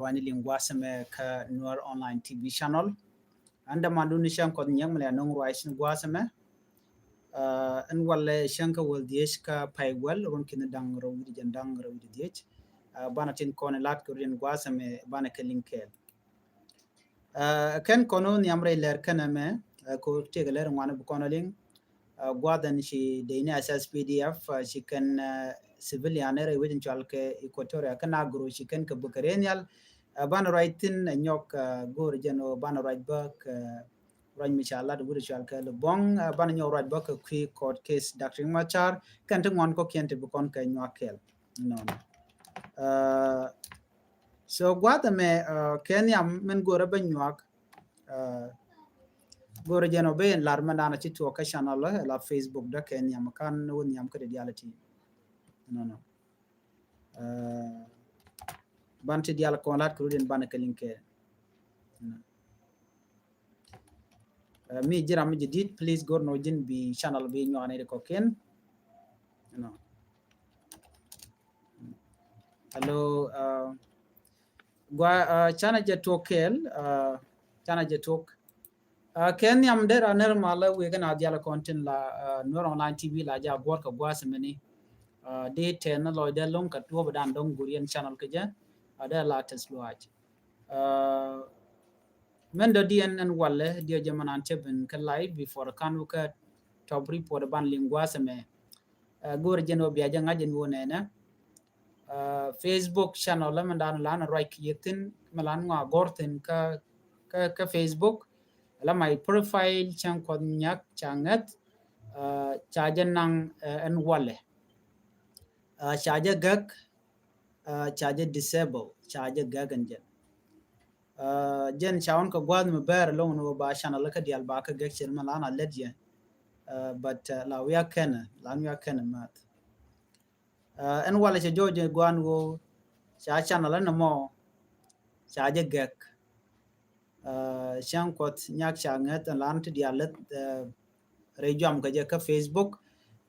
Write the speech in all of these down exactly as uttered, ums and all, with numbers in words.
Ruacni liŋ gua̱a̱th ɛmɛ kä Nuer Online T V channel. An dämandu ni cäŋ Kuɔth Nyiek mi lɛ no̱ŋ ruac ni gua̱a̱th ɛmɛ. Ɛn walɛ cäŋ kä wäl dhieec kä pay wäl ruɔ̱n ki̱ni da̱ŋ rɛw wi̱cdɛ jiɛn da̱ŋ rɛw wi̱cdɛ dhieec. Banɛ tin kɔn lat kɛ ruacni gua̱a̱th ɛmɛ banɛ kɛ liŋ kɛɛl. Kɛn kɔn wä nhiam rɛy lɛr kɛn ɛmɛ ko tëëkɛ lɛr ŋuan bi kɔn liŋ. Gua̱a̱th ɛn ci dee ni S S P D F ci kɛn civilian rɛy wec in cual kɛ Equatoria kɛn agro ci kɛn kɛ buk kɛ rɛy nhial. Banɛ ruac thi̱n ɛ nyɔk go̱o̱r jɛn ɣöö banɛ ruac bä kɛ ruac mi ca lat wut cual kɛ Lubɔŋ. Banɛ nyɔk ruac bä kɛ kui̱ court case Doctor Riek Machar kɛn ti ŋuan kɔ̱kiɛn ti bi kɔn kɛ nyuak kɛɛl. Nɔnɔ. So gua̱a̱th ɛmɛ kɛ nhiam min go̱o̱rä bä nyuak. Go̱o̱rä jɛn ɔ ben lar mɛ danɔ ci tuɔk kä channel la Facebook dä kɛ nhiam kan wä nhiam kä di diality. Nɔnɔ. Ban ti dial kɔn lat kɛ rudin ban kɛ liŋ kɛ. Mi jiram mi jadid, please go̱r nɔ ji̱n bi channel bi nyuak ni di kɔkiɛn. Hello. Gua canɛ jɛ tuɔk kɛɛl. Canɛ jɛ tuɔk. Kɛ nhiam dee ra ner malä wek kɛn a dial kɔn tin la Nuer Online T V la jɛ a guɔr kɛ gua̱a̱th mini. Dee tɛn ni lɔcdɛ loŋ kɛ tuɔp dan dɔŋ guriɛn channel kɛ jɛ. A dee la tɛs luac. Mɛn dɔ diɛn ɛn walɛ diɛ jɛ mɛn an cɛ ben kɛ live before kan wä kɛ top report ban liŋ gua̱a̱th mɛ. Go̱o̱r jɛn wä bia jɛ ŋa̱c jɛn wä nɛnɛ. Facebook channel la mɛn dan lan ruac kɛ yɛ thin mɛ lan ŋɔa gɔr thin kä kä Facebook. La my profile cɛn Kuɔth Nyiek ca ŋɛth. Ca jɛ naŋ ɛn walɛ. Ca jɛ gɛk. Ca jɛ disable, ca jɛ gɛk ɛn jɛn. Jɛn ca wän kɛ gua̱a̱th mi bɛɛr loŋ ni wä ba channel kä dial ba kä gɛk cɛn mɛ lan a lɛt yɛ. But la wiak kɛnɛ lan wiak kɛnɛ math. Ɛn walɛ cɛ jɔɔc jɛ gua̱a̱n wä ca channel ɛn mɔ ca jɛ gɛk. Cäŋ Kuɔth Nyiek ca ŋɛth ɛn lan ti dial lɛth rɛy juam kɛ jɛ kä Facebook.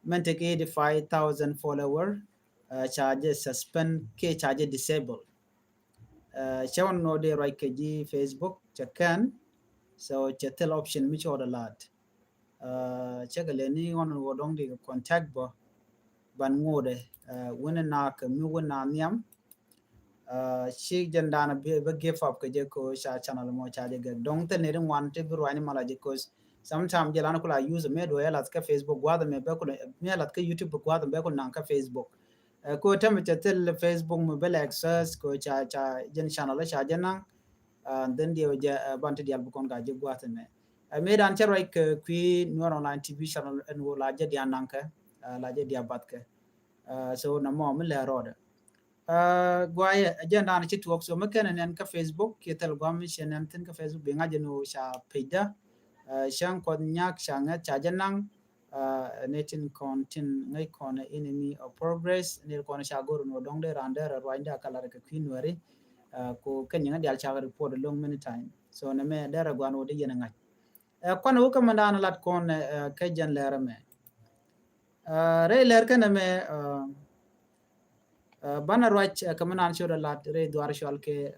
Mɛn tekɛ eighty five thousand follower. Ca jɛ suspend kiɛ ca jɛ disable. Cɛ wän nɔ dee ruac kɛ ji̱ Facebook cɛ kɛn. So cɛ thil option mi cɔɔdɛ laat. Cɛ kɛ lɛ ni ɣɔn wä dɔŋ di contact bä ban ŋo̱dɛ. Wini na kɛ mi wini na nhiam. Ci jɛn dan bɛ give up kɛ jɛ ko ca channel mɔ ca jɛ gɛk dɔŋ thil ni ri ŋuan ti bi ruani mala jɛ ko. Sometimes jɛ lan kula use mɛ do yɛ lath kä Facebook guath mɛ bɛ kula mɛ lath kä YouTube guath mɛ bɛ kula naŋ kä Facebook. Ko tɛmɛ cɛ thil Facebook mɛ bɛ lɛ access ko ca ca jɛn channel ca jɛ naŋ. Then diɛ jɛ ban ti dial bukon ka jɛ guath mɛ. Mɛ dan cɛ ruac kɛ kui Nuer Online T V channel ɛn wo la jɛ dia naŋ kɛ la jɛ dia bath kɛ. So na mɔ mi lɛ rɔɔdɛ. Guayɛ agenda ni ci tuɔk so mi kɛn nɛn kä Facebook kiɛ thil guam mi ci nɛn thin kä Facebook bi ŋa̱c ni ca page da. Cäŋ Kuɔth Nyiek ca ŋäth ca jɛ naŋ. Ni tin kɔn tin ŋäc kɔn enemy of progress ni kɔn ca gor ni dɔŋ de ran de ra ruany de a kalar kɛ kui̱ Nuɛri. Ko kɛ nyiŋ dial ca report long many time so ni mɛ de ra guan wo de yɛn ŋa̱c. Kuan wo kä mɛ dan lat kɔn kɛ jɛn lɛr mɛ. Rɛy lɛr kɛn mɛ. Banɛ ruac kɛ mi naan cot a lat rɛy dhuar cual kɛ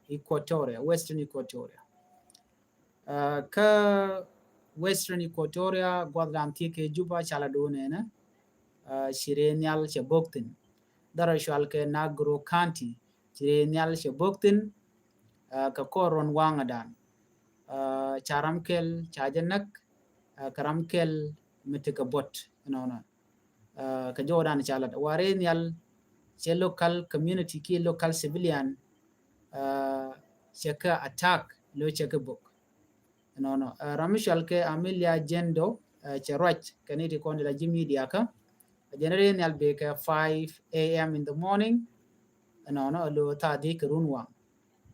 Equatoria, Western Equatoria. Kä Western Equatoria guath dan thiek kɛ Juba cala do̱n ɛnɛ. Ci rɛy nhial cɛ bok thin. Dhɔr cual kɛ Nagro County ci rɛy nhial cɛ bok thin. Kɛ kɔr ruɔn waŋɛ dan ca ram kɛl ca jɛ näk. Kɛ ram kɛl mi tekɛ bot nɔnɔ. Kɛ jɔw dan ca lat wari nhial cɛ local community ki local civilian. Cɛ kɛ attack lo cɛ kɛ bok nɔnɔ. Ram mi cual kɛ Amelia Jendo cɛ ruac kɛ ni ti kɔn di la ji̱ media kä. Jɛn ri nhial bek kɛ five a.m. in the morning. Nɔnɔ lo thaa di kɛ run waŋ.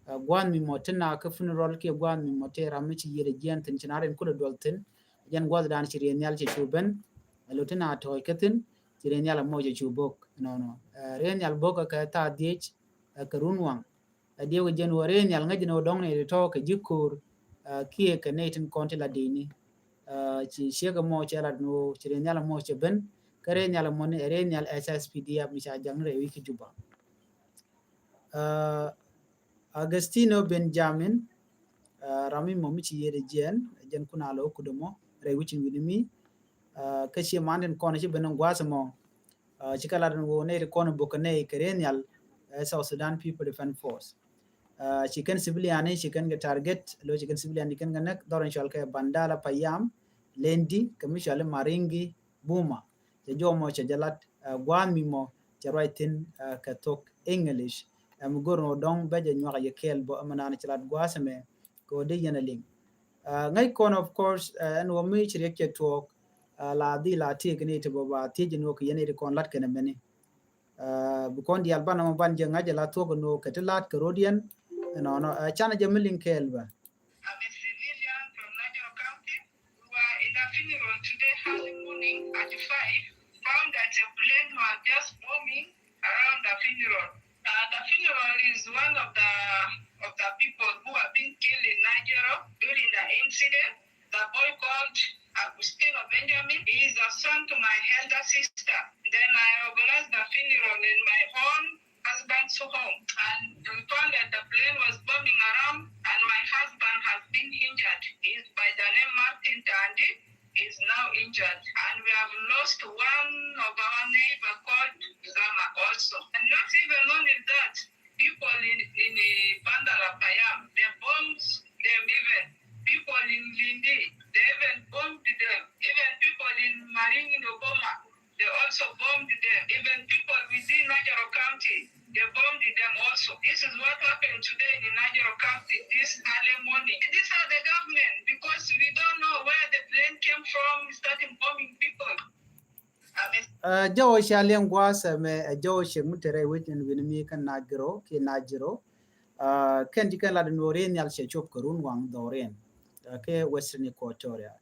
Gua̱a̱th mi mɔ ti na kä funeral kiɛ gua̱a̱th mi mɔ ti ram mi ci yiet a jiɛn thin ci na rin kulɛ duɔl thin. Jɛn gua̱a̱th dan ci riɛn nhial ci cu ben. Lo ti na tɔɔc kä thin ci riɛn nhial a mɔ ci cu bok nɔnɔ. Riɛn nhial bok kɛ thaa dhiec kɛ run waŋ. Ɛ diɛw kɛ jɛn wä riɛn nhial ŋäc jɛn wä dɔŋ ni ri tɔɔ kɛ ji̱ ko̱o̱r. Kiɛ kɛ nɛy tin kɔn ti la dini. Ci ciek mɔ cɛ lat ni wä ci riɛn nhial mɔ cɛ ben. Kä riɛn nhial mɔ ni riɛn nhial S S P D F mi ca jaŋ ni rɛy wi̱c kä Juba. Agostino Benjamin, ram mi mɔ mi ci yiëëdɛ jiɛn, jɛn kun a lɔ kudɛ mɔ rɛy wicin wi̱ni mi. Kä ci man tin kɔn ci ben in gua̱a̱th mɔ, ci kɛ lat in woo nɛy ti kɔn bok kɛ nɛy kɛ rɛy nhial, ɛ South Sudan People Defense Force. Ci kɛn civilian ni ci kɛn kɛ target, lo ci kɛn civilian ni kɛn kɛ näk, dhɔr in cɔal kɛ Bandala Payam, Lendi, kɛ mi cɔal Maringi Buma. Cɛ jɔw mɔ cɛ jɛ lat, gua̱a̱th mi mɔ cɛ ruac thi̱n kɛ thok English. Ɛm go̱r ni wä dɔ̱ŋ bɛ jɛ nyuak yɛ kɛɛl bä ɛmɛ naan cɛ lat gua̱a̱th ɛmɛ kɛ wä dee yɛn a liŋ. Ŋäc kɔn, of course, ɛn wä mi ci riɛk cɛ tuɔɔk, la dhi la thiek ni ti bä ba thiec ni wä kɛ yɛn iti kɔn lat kɛn ɛmɛni. Bi kɔn diaal banɛ mɔ ban jɛ ŋa̱c jɛ la thuɔk ni wä kɛ ti lat kɛ rot yɛn. Ɛnɔnɔ canɛ jɛ mi liŋ kɛɛl bä. I'm a civilian from Niger County. We were in the funeral today early morning at five. Found that a plane was just bombing around the funeral. Uh, the funeral is one of the of the people who have been killed in Nigeria during the incident. The boy called Agustino Benjamin. He is a son to my elder sister. Then I organized the funeral in my own husband's home, and we found that the plane was bombing around, and my husband has been injured. He's by the name Martin Tandi. Is now injured, and we have lost one of our neighbor called Zama also. And not even only that, people in, in uh, Bandala Payam, they bombed them even. People in Lindi, they even bombed them. Even people in Maringi Noboma, they also bombed them. Even people within Najaro County, they bombed them also. This is what happened today in Najaro County this early morning. These are the government, because we don't know where the plane came from, starting bombing people. Amen. Jɔw cia liɛŋ gua̱a̱th ɛmɛ, jɔw ciek mi te rɛy wec in wi̱n mi kä Najaro kiɛ Najaro. Kɛn ci kɛn lat in wä rin nhial cɛ cop kɛ run waŋ dhɔriɛn kɛ Western Equatoria.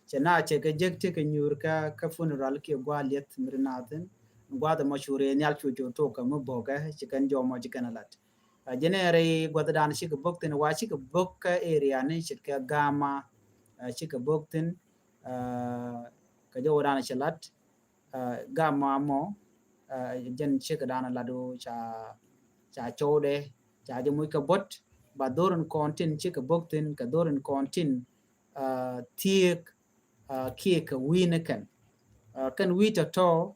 Cɛ na cɛ kɛ jek ti kɛ nyuur kä, kä funeral kiɛ gua̱a̱ lieth mi ri na thin. Gua̱a̱th mɔ cu rɛy nhial cu cu tok kɛ mi bokɛ ci kɛn jɔw mɔ ci kɛn lat. Jɛn ɛ rɛy gua̱th dan cikɛ bok thin wa cikɛ bok kä area ni ce̱tkɛ Gama, cikɛ bok thin. Kɛ jɔw dan cɛ lat, Gama mɔ, jɛn cikɛ dan lat wä ca, ca cɔwdɛ ca jɛ muc kɛ bot. Ba dhorin kɔn tin cikɛ bok thin kɛ dhorin kɔn tin thiek kiɛ kɛ wi̱i̱ ni kɛn. Kɛn wi̱i̱ tɔ̱tɔ̱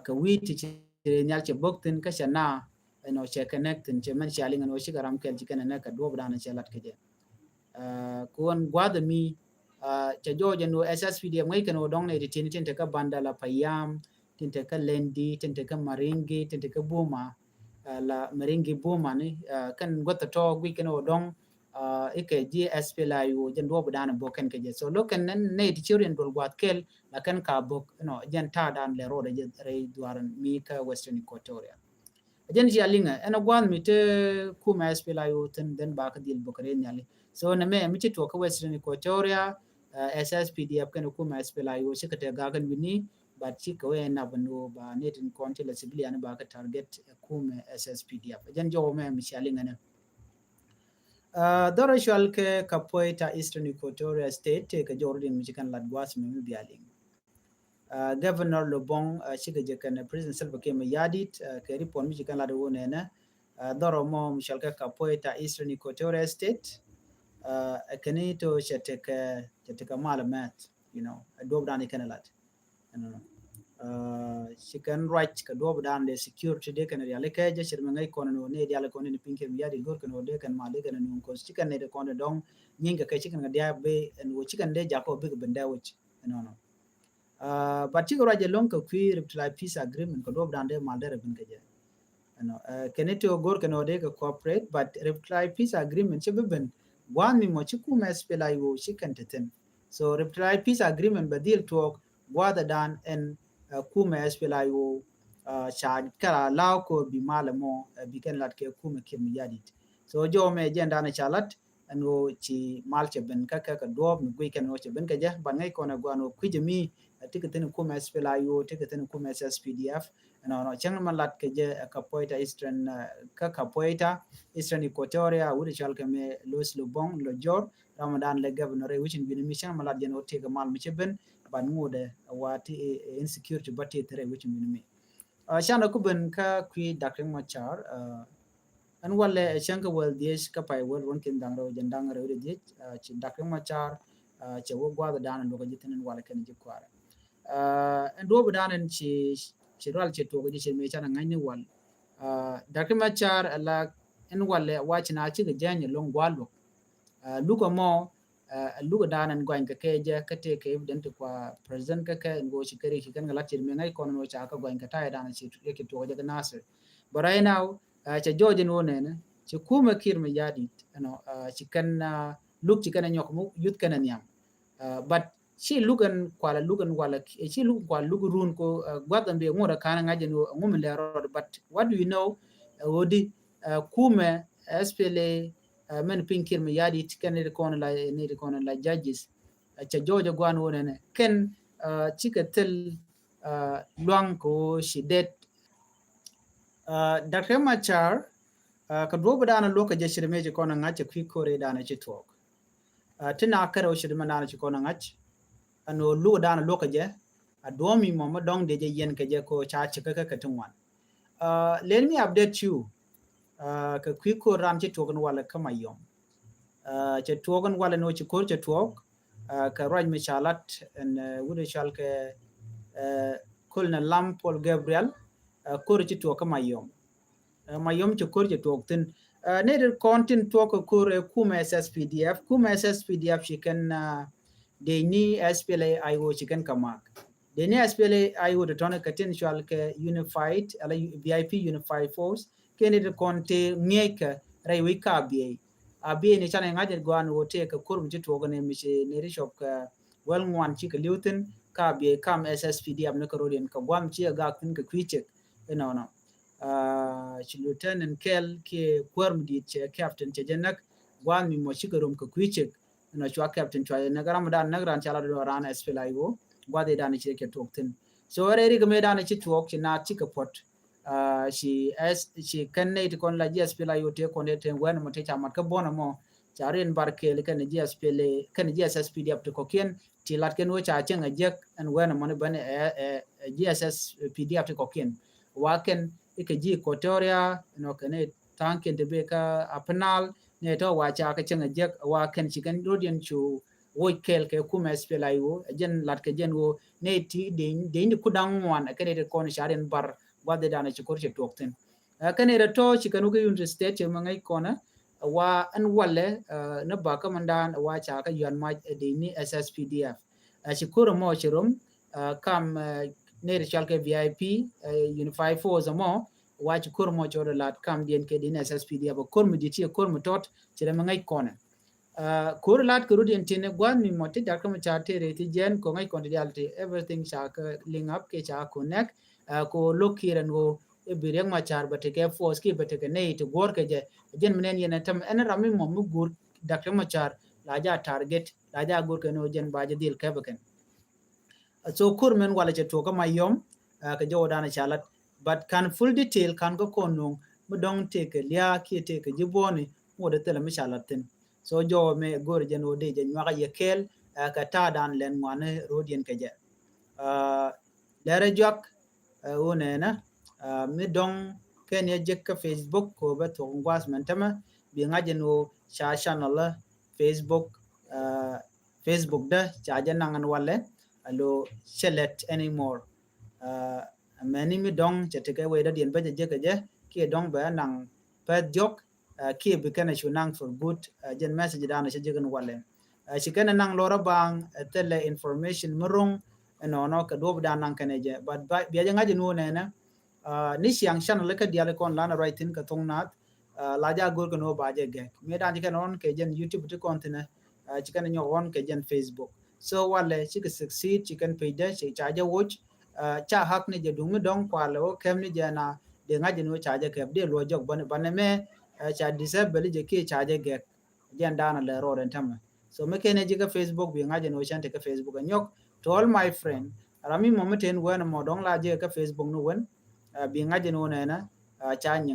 kɛ wi̱i̱ ti ci rɛy nhial cɛ bok thin kä cɛ na ɛnɔ cɛ kɛ nɛk thin cɛ mɛn cia liŋ ɛnɔ cikɛ ram kɛl ci kɛn ɛ nɛk kɛ duɔp dan cɛ lat kɛ jɛ. Kɛ ɣän gua̱a̱th ɛmi cɛ jɔɔc ɛn wä S S P D F ŋäc kɛn wä dɔŋ nɛ ti tin, tin te kä Bandala Payam, tin te kä Lendi, tin te kä Maringi, tin te kä Buma. La Maringi Buma ni kɛn gua̱th tɔ̱tɔ̱ guic kɛn wä dɔŋ ikɛ ji̱ S P L A I O jɛn duɔp dan bok kɛn kɛ jɛ. So lo̱k kɛn nɛ ti ciw riɛn duɔl gua̱a̱th kɛl la kɛn ka bok, you know, jɛn ta̱a̱ dan lɛ rɔɔdɛ jɛ rɛy duaar mi kä Western Equatoria. Jɛn cia liŋɛ ɛn a gua̱a̱th mi te kumɛ S P L A I O thin, then ba kä dhil bok rɛy nhiali. So nɛ mɛ mi ci tuɔk kä Western Equatoria, S S P D F kɛn kumɛ S P L A I O cikɛ te gak kɛn wi̱ni, but cikɛ wee nap ɛn wä ba ni tin kɔn ti la civilian ba kä target kumɛ S S P D F. Jɛn jɔw mɛ mi cia liŋɛ nɛ. Dhɔr cual kɛ Kapoeta Eastern Equatoria State tëë kɛ jɔr din mi ci kɛn lat gua̱a̱th mi mi bia liŋ. Governor Lobong cikɛ jɛ kɛn President Salva Kiir Mayardit kɛ report mi ci kɛn lat wä nɛnɛ. Dhɔr mɔ mi cual kɛ Kapoeta Eastern Equatoria State ɛ kɛn ito cɛ tekɛ, cɛ tekɛ mal mɛth, you know, ɛ duɔp dan i kɛn lat. Ci kɛn ruac kɛ duɔp dan de security de kɛn riali kɛ jɛ cir mi ŋäc kɔn ni wä ni diali kɔn ni piny kɛ mi yadi gor kɛn wä de kɛn mali kɛn ni wä kɔs ci kɛn ni de kɔn de dɔŋ nyiny kɛ kɛ ci kɛn kɛ diak be ɛn wä ci kɛn de jakɔ bik ben dɛ wä ci ɛnɔnɔ. But ci kɛ ruac ɛlɔŋ kɛ kui̱ revitalized peace agreement kɛ duɔp dan de mal de rɛ ben kɛ jɛ. Ɛnɔ kɛn ni ti wä gor kɛn wä de kɛ cooperate, but revitalized peace agreement ci bi ben gua̱a̱n mi mɔ ci kumɛ S P L A I O ci kɛn te thin. So revitalized peace agreement bɛ dhil tuɔɔk gua̱a̱th dan ɛn kumɛ S P L A I O ca kɛra law ko bi mal mɔ bi kɛn lat kɛ kumɛ Kiir Mayardit. So jɔw mɛ jɛn dan ca lat ɛn wä ci mal cɛ ben kä kɛ kɛ duɔp mi guic kɛn wä cɛ ben kɛ jɛ, ban ŋäc kɔn ɛ gua̱a̱n wä kui̱c mi ti kɛ thin kumɛ S P L A I O, ti kɛ thin kumɛ S S P D F. Ɛnɔnɔ cäŋ ma lat kɛ jɛ ɛ Kapoeta Eastern, kä Kapoeta Eastern Equatoria, wut cual kɛ mɛ Lois Lobong Lojor, Ramadan lɛ governor ɛ wicin bini mi cäŋ ma lat jɛn wä ti kɛ mal mi cɛ ben, ban ŋut ɛ wa ti insecurity ba ti thɛrɛ wicin bini mi. Can ɛ ku ben kä kui̱ Doctor Machar, Ɛn walɛ ɛ cäŋ kɛ wäl dhiec kä pay wäl ruɔ̱n ki̱n da̱ŋ rɛw jɛn da̱ŋ rɛw di dhiec, ah, ci Dak Riek Machar, ah, cɛ wä gua̱a̱th dan luɔkä ji̱ thi̱n ɛn walɛ kɛn ji̱ kuarɛ. Ah, ɛn duɔ̱ɔ̱p dan ɛn ci, ci rual ci tuɔk ji̱ ci mëë canɛ ŋa̱cni wal. Ah, Dak Riek Machar ɛ la ɛn walɛ wa ci na cikɛ jɛny ɛlɔ̱ŋ gua̱a̱th luɔk. Ah, luk ɛmɔ, ah, luk ɛ dan ɛn gɔany kɛ kɛ jɛ kä tëë kɛ evident kua president kɛ kɛ ɛn go̱o̱ ci kɛ rik ci kɛn kɛ lat ci mëë ŋa̱c kɔn ɛn wä ca kɛ gɔany kɛ ta̱yɛ dan ci, ci tuɔk jɛ kɛ Nasir. But right now, ah, cɛ jɔɔc ɛn wä nɛnɛ ci kumɛ Kiir Mayardit, you know, ah, ci kɛn, ah, luk ci kɛn ɛ nyɔk mu yuth kɛn ɛ nhiam. Ah, but ci luk ɛn kual ɛ luk ɛn walɛ, ci luk kual luk run ko, ah, guath ɛn bi ŋut ɛ kan ɛ ŋa̱c ɛn wä ŋum ɛn lɛ rɔɔd. But what do you know? Ah, ɣöö di, ah, kumɛ, ah, S P L A, ah, mɛn piny Kiir Mayardit kɛn ni ri kɔn la, ni ri kɔn la judges. Ah, cɛ jɔɔc ɛ guan wä nɛnɛ kɛn, ah, cikɛ thil, ah, luaŋ ko ci det. Ah, Dak Riek Machar, ah, kɛ duɔ̱ɔ̱p dan luɔk kɛ jɛ ci ri mëë ci kɔn ɛ ŋa̱c cɛ kui̱ ko̱r ɛ dan ci tuɔk. Ah, ti na kärɛ wä ci ri mɛ dan ci kɔn ɛ ŋa̱c. Ɛn wä luk dan luɔk kɛ jɛ a duɔ̱ɔ̱m mi mɔ mɛ dɔ̱ŋ dee jɛ yɛn kɛ jɛ ko ca ci kä kä kɛ ti ŋuan. Ah, let me update you. Ah, kɛ kui̱ ko̱r ran ci tuɔk ɛn walɛ kä Mayom. Ah, cɛ tuɔk ɛn walɛ ni wä ci ko̱r cɛ tuɔk. Ah, kɛ ruac mi ca lat ɛn, ah, wut cal kɛ, ah, Colonel Lam Paul Gabriel. Ah, ko̱r ci tuɔk kä Mayom. Ah, Mayom ci ko̱r cɛ tuɔk thi̱n. Ah, ni ri kɔn tin tuɔk kɛ ko̱r ɛ kumɛ S S P D F. Kumɛ S S P D F ci kɛn, ah, dee ni S P L A I O ci kɛn kɛ mak. Dee ni S P L A I O ti tɔni kɛ tin cual kɛ unified, ala V I P unified force. Kɛn ti kɔn ti ŋiɛc kɛ rɛy wi̱c ka biey. A biey ni canɛ ŋa̱c guan wä tëë kɛ ko̱r mi ci tuɔk ni mi ci ni ri cɔp kɛ wäl ŋuan ci kɛ li̱w thi̱n ka biey kam S S P D F ni kɛ rodiɛn kɛ guam ci ɛ gak thi̱n kɛ kui̱ cek. Inɔnɔ. Ah, ci Lieutenant Kɛl kiɛ kuäär mi di̱i̱t cɛ captain cɛ jɛ näk guan mi mɔ ci kɛ rom kɛ kui̱ cek. Inɔ cua captain cua jɛ näk ram dan näk ran ca la dɔ̱ ran S P L A I O guath idan ci kɛ tuɔk thi̱n. So rɛy rik mëë dan ci tuɔk ci naath ci kɛ puɔt. Ah, ci S, ci kɛn nɛy ti kɔn la ji̱ S P L A I O tëë kɔn dee tëë wɛn mɔ tëë ca mat kä buɔ̱n mɔ ca riɛn bar kɛɛl kɛn ji̱ S P L A kɛn ji̱ S S P D F ti kɔ̱kiɛn ti lat kɛn wä ca cieŋ a jiäk ɛn wɛn mɔ ni bäni ɛ, ɛ, ɛ ji̱ S S P D F ti kɔ̱kiɛn. Wa kɛn ikɛ ji̱ Equatoria, you know, kɛn tha̱a̱ŋkiɛn ti bek kä Upper Nile, nɛ tɔ̱ wa ca kɛ cieŋ a jiäk, wa kɛn ci kɛn rodiɛn cu woc kɛɛl kɛ kumɛ S P L A I O, ɛ jɛn lat kɛ jɛn ɣöö nɛ ti deny, deny di kudaŋ ŋuan, ɛ kɛn iti kɔn ca riɛn bar guath idan ci ko̱r cɛ tuɔk thi̱n. Ɛ kɛn iti tɔ̱ ci kɛn wä kä Unity State cɛ mɛ ŋäc kɔnɛ, ɛ wa ɛn walɛ, ɛ ni ba kä mɛndan, ɛ wa ca kä yuan mac, ɛ deny ni S S P D F. Ɛ ci ko̱r mɔ ci rom, ɛ kam, ɛ nɛ ri cal kɛ V I P, ɛ Unified Force mɔ, wa ci ko̱r mɔ ci wä lat kam diɛn kɛ deny ni S S P D F, ɛ ko̱r mi di̱t ci ɛ ko̱r mi tɔt, ci rɛ mɛ ŋäc kɔnɛ. Ah, ko̱r lat kɛ rut in tin gua̱n mi mɔ ti Dak Riek Machar tëë rɛy ti jɛn kɔ ŋäc kɔn ti dial ti everything ca kɛ link up kɛ ca connect. Ah, kɔ lo̱k kiɛ rɛn ɣöö i̱ bi Riek Machar bɛ tekɛ force kiɛ bɛ tekɛ nɛy ti guɔ̱r kɛ jɛ. Jɛn mi nɛn yɛn ɛ täm ɛn ram mi mɔ mi guur Dak Riek Machar la ja target, la ja guur kɛ ni ɣöö jɛn ba jɛ dhil kɛp kɛn. So ko̱r mɛn walɛ cɛ tuɔk kä Mayom, ah, kɛ jɔwä danɛ ca lat. But kan full detail kan kä kɔn nuŋ mi dɔŋ tëëkɛ lia̱a̱ kiɛ tëëkɛ ji̱ buɔ̱ni mi wä dee thilɛ mi ca lat thi̱n. So jɔwä mɛ go̱o̱rɛ jɛn wä dee jɛ nyuakä yɛ kɛɛl, ah, kɛ ta̱a̱ dan lɛn ŋuani ro̱o̱diɛn kɛ jɛ. Ah, lɛrɛ juak, ah, wä nɛnɛ, ah, mi dɔŋ kɛn yɛ jek kä Facebook kɛ wä bɛ thuɔk ŋuath mɛn tämɛ bi ŋa̱c jɛn wä ca channel Facebook, ah, Facebook dä ca jɛ naŋ ɛn walɛ, a lo cɛ lɛt anymore. Ah, mɛni mi dɔŋ cɛ tekɛ wee dɔ̱diɛn bä jɛ jek kɛ jɛ kiɛ dɔŋ bɛ naŋ pɛth diɔk, ah, kiɛ bi kɛn a cu naŋ for good, ah, jɛn message dan cɛ jek ɛn walɛ. Ah, ci kɛn a naŋ lorä baŋ, ah, thilɛ information mi ro̱ŋ, ɛnɔnɔ kɛ duɔp dan naŋ kɛn ɛ jɛ. But ba, bia jɛ ŋa̱c ɛn wä nɛnɛ, ah, ni ciaŋ channel kä diali kɔn lan a ruac thi̱n kɛ thoŋ nath, ah, la ja go̱r kɛ ni wä ba jɛ gɛk. Mi dan ci kɛn ɣɔn kɛ jɛn YouTube ti kɔn thi̱nɛ, ah, ci kɛn nyɔk ɣɔn kɛ jɛn Facebook. So walɛ cikɛ succeed, ci kɛn page dɛ, ci ca jɛ woc, ah, ca hack ni jɛ duŋ mi dɔŋ kualɛ wä kɛm ni jɛ na dee ŋa̱c ni wä ca jɛ kɛp dee luɔ jɔk banɛ, banɛ mɛ, ah, ca disable jɛ kiɛ ca jɛ gɛk. Jɛn danɛ lɛ rɔɔd ɛn tämɛ. So mi kɛn ɛ ji̱ kä Facebook bi ŋa̱c ni wä cɛn ti kä Facebook ɛ nyɔk. To all my friend, ram mi mɔ mi ten wɛn mɔ dɔŋ la jɛ kä Facebook ni wɛn, ah, bi ŋa̱c ni wä nɛnɛ, ah, ca nyɛ